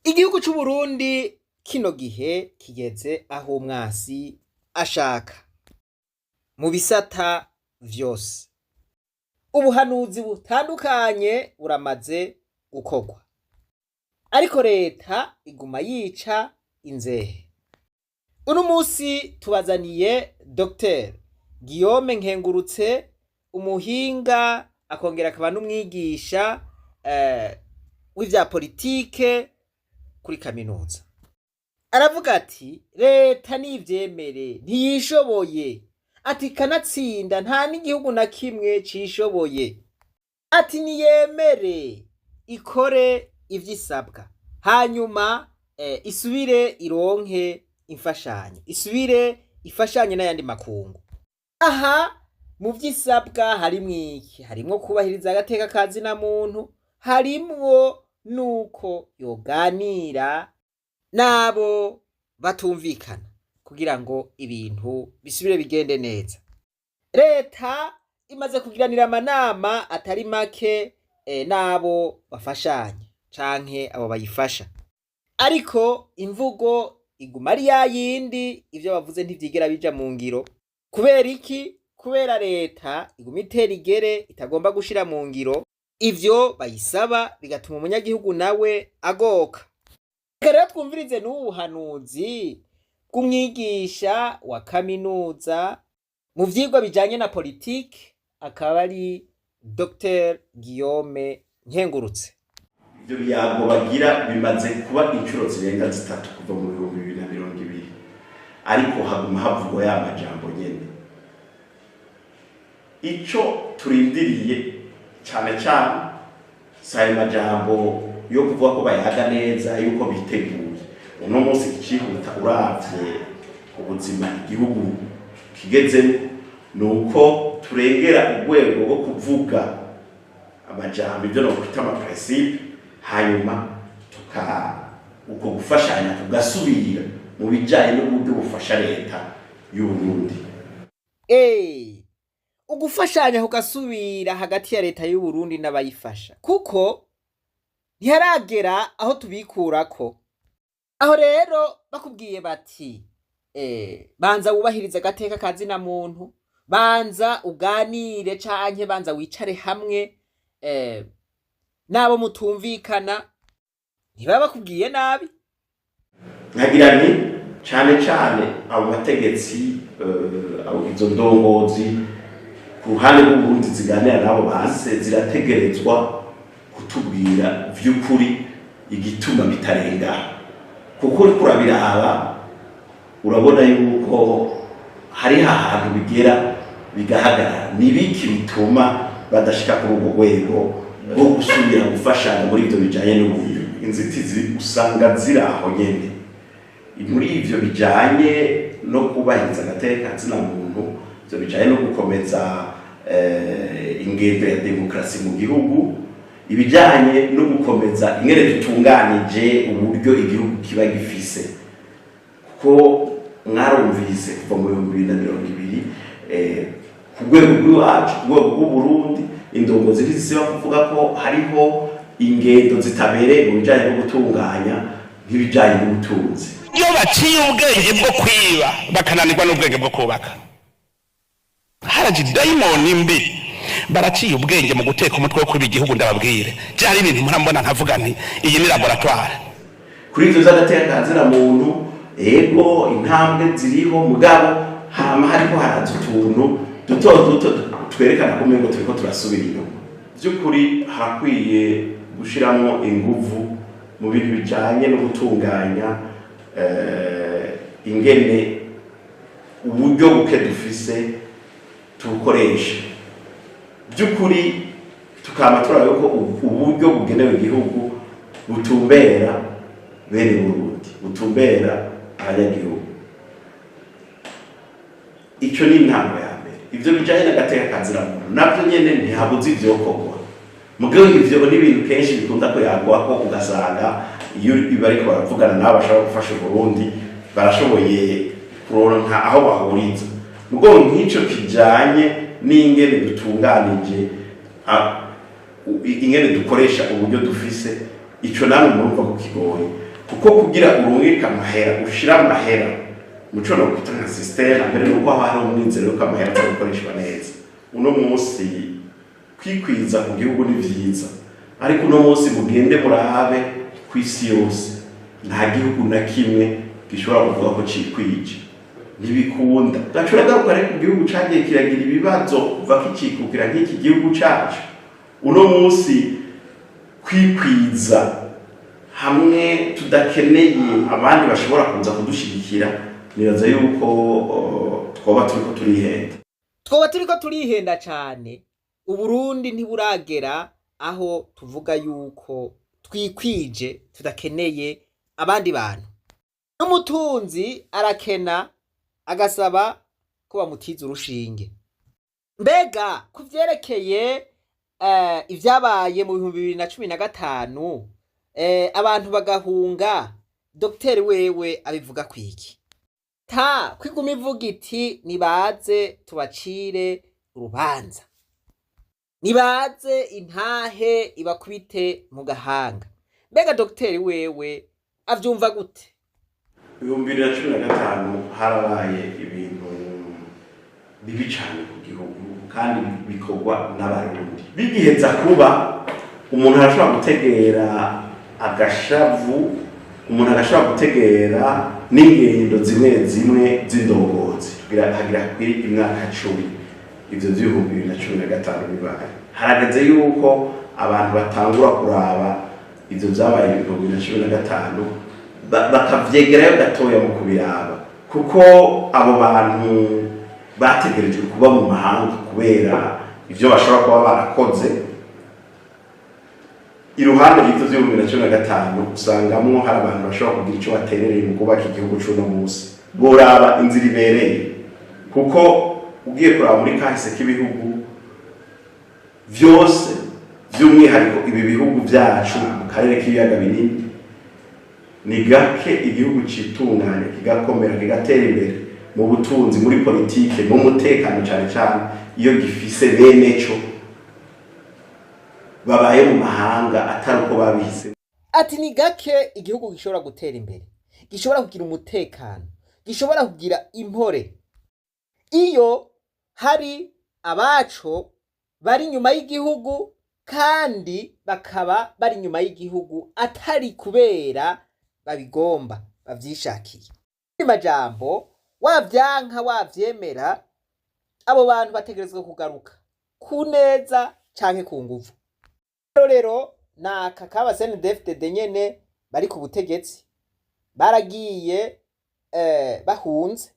Igihugu c'Uburundi kino gihe kigeze aho umwasi ashaka mu bisata vyose. Ubuhanuzi butandukanye buramaze gukorwa, ariko leta iguma yica inzehe. Uno musi tubazaniye Dr Guillaume Nkengurutse, umuhinga akongera akaba n'umwigisha w'ivya politike kuri kaminuza. Aravuga ati leta nivyemere ntiyishoboye, ati kanatsinda nta n'igihugu na kimwe cishoboye, ati niyemere ikore ivyisabwa, hanyuma isubire ironke imfashanyo, isubire ifashanye n'ayandi makungu. Aha mu vyisabwa harimwo iki? Harimwo kubahiriza agateka ka zina muntu, harimwo nuko yoganira n'abo batumvikana kugira ngo ibintu bisubire bigende neza. Leta imaze kugiranira amanama atari make n'abo bafashanya canke abo bayifasha, ariko imvugo iguma ari yayindi, ivyo bavuze ntivyigera bija mu ngiro. Kubera iki? Kubera leta iguma itera igere itagomba gushira mu ngiro ivyo bayisaba, bigatuma umunyagihugu nawe agoka. Reka rero twumvirize n'ubu buhanuzi bw'umwigisha wa kaminuza mu vyigwa bijanye na politike, akaba ari Dr Guillaume Nkengurutse. Ibyo biyago bagira bimaze kuba inshuro zirenga zitatu kuva mu 2020, ariko haguma havugwa ya majambo nyene. Ico turindiriye cyane cyane si ayo majambo yo kuvuga ko bayaga neza, yuko biteguye. Uno munsi icihuta, uravye ubuzima igihugu kigezemo, ni uko turengera urwego rwo kuvuga amajambo, ibyo nokwita ama principes, hanyuma tuka uko gufashanya tugasubira mu bijanye n'uburyo bufasha leta y'Uburundi. Ugufashanya kugasubira hagati ya leta y'u Burundi n'abayifasha, kuko ntiharagera aho tubikurako. Aho rero bakubwiye bati banza wubahirize agateka ka zina muntu, banza uganire canke banza wicare hamwe n'abo mutumvikana, ntibaba bakubwiye nabi. Nkagira nti cane cane abo bategetsi, abo izo ndongozi ku ruhande rw'Uburundi ziganira n'abo base, zirategerezwa kutubwira vy'ukuri igituma bitarengana, kuko uriko urabiraba urabona yuko hariho ahantu bigera bigahagarara. Ni biki bituma badashika kuri urwo rwego rwo gusubira gufashanya muri ivyo bijanye n'uburyo? Inzitizi usanga ziri aho nyene muri ivyo bijanye no kubahiriza agateka ka zina muntu, ivyo bijanye no gukomeza ingendo ya demokarasi mu gihugu, ibijanye no gukomeza ingene dutunganije uburyo igihugu kiba gifise, kuko mwarumvise kuva mu 2020, ku rwego rw'iwacu, ku rwego rw'Uburundi, indongozi ntizisiba kuvuga ko hariho ingendo zitabereye mu bijanye no gutunganya nk'ibijanye n'ubutunzi. Iyo baciye ubwenge bwo kwiba bakananirwa n'ubwenge bwo kubaka, haraje dayimoni mbi. Baraciye ubwenge mu guteka umutwe wo kwiba igihugu. Ndababwire, byari ibintu murambona nkavuga nti iyi ni laboratoire. Kuri ivyo vy'agateka ka zina muntu, ego, intambwe ziriho, mugabo hama hariko haraza utuntu duto duto twerekana ko umengo turiko turasubira inyuma. Vy'ukuri harakwiye gushiramwo inguvu mu bintu bijanye no gutunganya ingene uburyo buke dufise tubukoresha. By'ukuri tukaba turaba yuko uburyo bugenewe igihugu butumbera bene Burundi, butumbera abanyagihugu. Ico ni intango ya mbere. Ivyo bijanye n'agateka ka zina muntu navyo nyene ntihabuze ivyokorwa, mugabo ivyo ni ibintu kenshi bikunda kuyagwako, ugasanga iyo bariko baravugana nabo bashobora gufasha Uburundi barashoboye kuronka aho bahuriza, mugabo nk'ico kijanye n'ingene dutunganije ingene dukoresha uburyo dufise, ico namwe murumva ko kigoye. Kuko kugira urungike amahera, ushira amahera muco no kwita nka système mbere, nuko haba hari umwizero yuko amahera aza gukoreshwa neza. Uno munsi kwikwiza ku gihugu ni vyiza, ariko uno munsi mugende murabe ku isi yose, nta gihugu na kimwe gishobora kuvuga ko cikwije, ntibikunda. Gaca uragaruka rero ku gihugu cagiye kiragira ibibazo kuva kicikukira nk'iki gihugu cacu. Uno munsi kwikwiza hamwe tudakeneye abandi bashobora kuza kudushigikira, nibaza yuko twoba turiko turihenda. Twoba turiko turihenda cane. Uburundi ntiburagera aho tuvuga yuko twikwije, tudakeneye abandi bantu. N'umutunzi arakena agasaba ko bamutiza urushinge. Mbega ku vyerekeye ivyabaye mu 2015, abantu bagahunga, dogiteri wewe abivuga kwiki? Ta kwiguma ivuga iti: "Nibaze tubacire urubanza, nibaze intahe ibakubite mu gahanga." Mbega dogiteri wewe avyumva gute? 2015 harabaye ibintu bibi cane ku gihugu, kandi bikorwa n'Abarundi. Bigiheza kuba, umuntu arashobora gutegera agashavu, umuntu arashobora gutegera n'ingendo zimwe zimwe z'indongozi. Tugira hagira kuri imyaka 10 ivyo vy'ibihumbi 2015 bibaye. Harageze yuko abantu batangura kuraba ivyo vyabaye 2015, bakavyegerayo gatoya mu kubiraba, kuko abo bantu bategerejwe kuba mu mahanga kubera ivyo bashobora kuba barakoze. Iruhande y'ivyo vy'ibihumbi 2015, usangamwo hari abantu bashobora kugira ico baterereye mu kubaka igihugu c'uno munsi. Boraba inzira ibereye, kuko ugiye kuraba muri kahise k'ibihugu vyose, vy'umwihariko ibi bihugu vyacu mu karere k'ibiyaga binini, ni gake igihugu citunganya, kigakomera, kigatera imbere mu butunzi, muri politike, mu mutekano, cane cane iyo gifise bene co babaye mu mahanga atari uko babihise. Ati ni gake igihugu gishobora gutera imbere, gishobora kugira umutekano, gishobora kugira impore, iyo hari abaco bari inyuma y'igihugu, kandi bakaba bari inyuma y'igihugu atari kubera babigomba, bavyishakiye. Majambo, wavyanka wavyemera, abo bantu bategerezwa kugaruka ku neza canke ku nguvu. Rero naka kaba CNDD-FDD nyene bari ku butegetsi baragiye, bahunze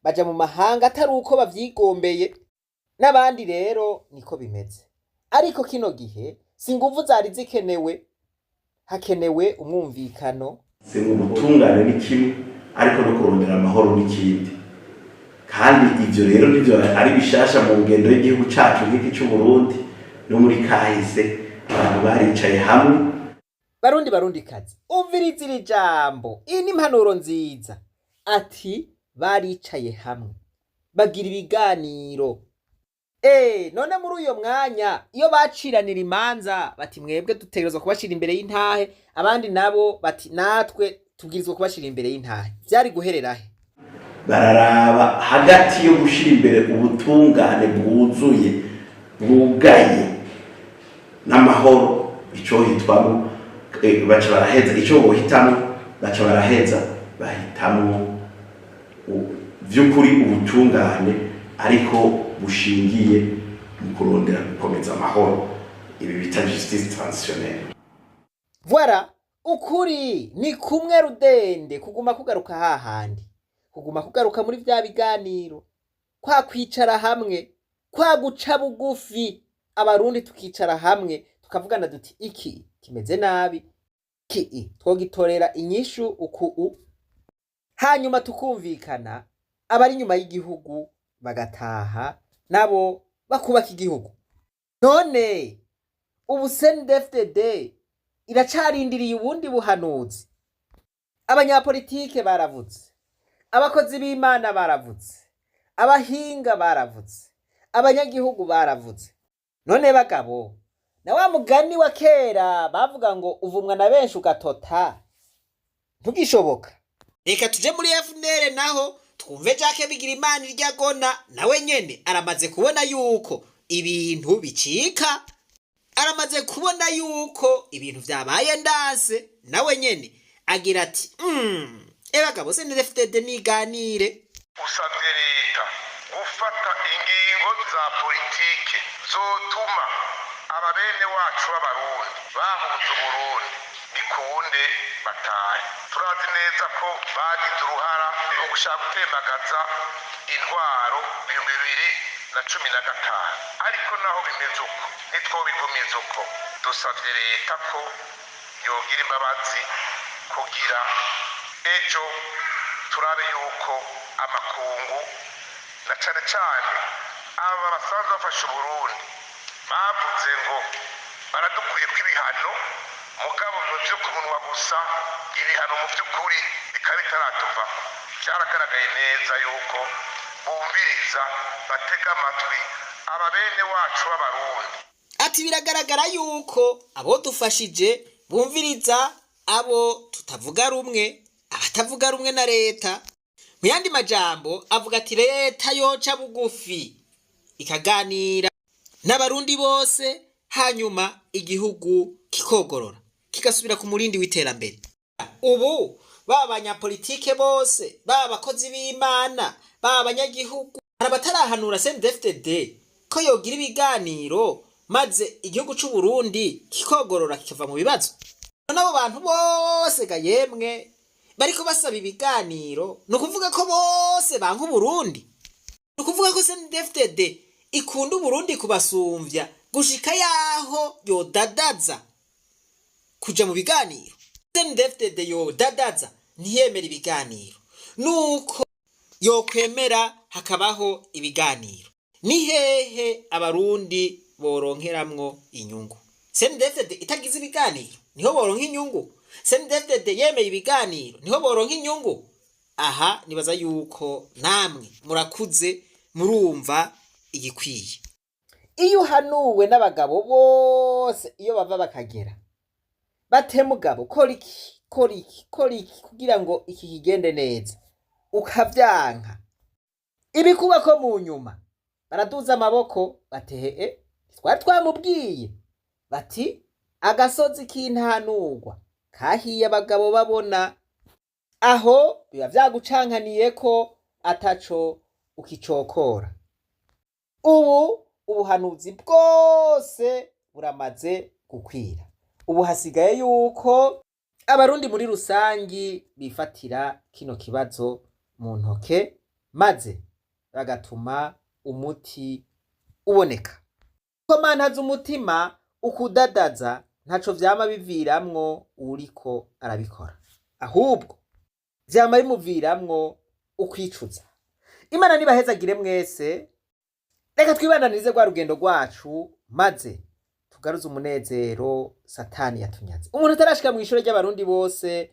baja mu mahanga atari uko bavyigombeye. N'abandi rero niko bimeze, ariko kino gihe si nguvu zari zikenewe, hakenewe umwumvikano. Si mu butungane ni kimwe, ariko no kurondera amahoro n'ikindi. Kandi ivyo rero nivyo ari bishasha mu ngendo y'igihugu cacu nk'iki c'Uburundi. No muri kahise abantu baricaye hamwe. Barundi, Barundi kazi, umviriza iri jambo, iyi ni impanuro nziza. Ati baricaye hamwe bagira ibiganiro. None muri uyo mwanya iyo baciranira imanza, bati: "Mwebwe dutegerezwa kubashira imbere y'intahe", abandi nabo bati: "Natwe tubwirizwa kubashira imbere y'intahe", vyari guhererahe? Bararaba hagati yo gushira imbere ubutungane bwuzuye bwugaye n'amahoro, ico hitwamo, baca baraheza ico bohitamwo, baca baraheza bahitamwo vy'ukuri ubutungane, ariko bushingiye mu kurondera gukomeza amahoro, ibi bita justice transitionnelle. Voilà, ukuri ni kumwe rudende, kuguma kugaruka hahandi, kuguma kugaruka muri vya biganiro, kwa kwicara hamwe, kwa guca bugufi, Abarundi tukicara hamwe tukavugana duti: "Iki kimeze nabi, iki twogitorera inyishu uku u", hanyuma tukumvikana, abari inyuma y'igihugu bagataha, nabo bakubaka igihugu. None ubu CNDD-FDD iracarindiriye ubundi buhanuzi? Abanyapolitike baravuze, abakozi b'Imana baravuze, abahinga baravuze, abanyagihugu baravuze. None bagabo, na wa mugani wa kera bavuga ngo uvumwa na benshi ugatota. Ntugishoboka. Reka tuje muri FNL naho twumve Jacques Bigirimana irya gona, nawe nyene aramaze kubona yuko ibintu bicika, aramaze kubona yuko ibintu vyabaye ndase, nawe nyene agira ati ebagabo CNDD-FDD niganire. Usabye leta gufata ingingo za politike zotuma aba bene wacu b'Abarundi bahunze Uburundi bikunde batahe. Turazi neza ko bagize uruhara mu gushaka gutembagaza intwaro 2015, ariko naho bimeze uko ntitwobigumiza uko. Dusabye leta ko yogira imbabazi kugira ejo turabe yuko amakungu na cane cane aba basanzwe bafasha Uburundi bavuze ngo baradukwiye ko ibihano, mugabo biba vyo ku munwa gusa, ibihano mu vy'ukuri bikaba bitaratuvako. Vyaragaragaye neza yuko bumviriza, batega amatwi aba bene wacu b'Abarundi. Ati biragaragara yuko abo dufashije bumviriza abo tutavuga rumwe, abatavuga rumwe na leta. Mu yandi majambo avuga ati leta yoca bugufi ikaganira n'Abarundi bose, hanyuma igihugu kikogorora kigasubira ku murindi w'iterambere. Ubu baba abanyapolitike bose, baba abakozi b'Imana, baba abanyagihugu, hari abatarahanura CNDD-FDD ko yogira ibiganiro maze igihugu c'u Burundi kikogorora kikava mu bibazo. None abo bantu bose ga yemwe bariko basaba ibiganiro, ni ukuvuga ko bose banka Uburundi? Ni ukuvuga ko CNDD-FDD ikunda Uburundi kubasumvya gushika yaho yodadaza kuja mu biganiro? CNDD-FDD yodadaza ntiyemera ibiganiro, nuko yokwemera hakabaho ibiganiro, ni hehe Abarundi boronkeramwo inyungu? CNDD-FDD itagize ibiganiro niho boronka inyungu? CNDD-FDD yemeye ibiganiro niho boronka inyungu? Aha nibaza yuko namwe murakuze, murumva igikwiye. Iyo uhanuwe n'abagabo bose, iyo bava bakagera, bate mugabo kora iki, kora iki, kora iki kugira ngo iki kigende neza, ukavyanka, ibikubako mu nyuma baraduza amaboko batehe twari twamubwiye, bati agasozi k'intanurwa kahiye abagabo babona. Aho biba vyagucankaniye ko ataco ukicokora. Ubu ubuhanuzi bwose buramaze gukwira, ubu hasigaye yuko Abarundi muri rusangi bifatira kino kibazo mu ntoke maze bagatuma umuti uboneka. Komantaza umutima, ukudadaza ntaco vyama biviramwo uwuriko arabikora, ahubwo vyama bimuviramwo ukwicuza. Imana nibahezagire mwese. Reka twibandanirize rwa rugendo rwacu maze tugaruze umunezero Satani yatunyaze. Umuntu atarashika mw'ishure ry'Abarundi bose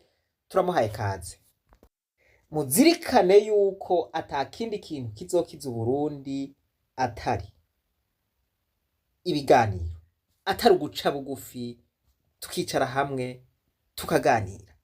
turamuhaye kaze. Muzirikane yuko ata kindi kintu kizokiza Uburundi atari ibiganiro, atari uguca bugufi tukicara hamwe tukaganira.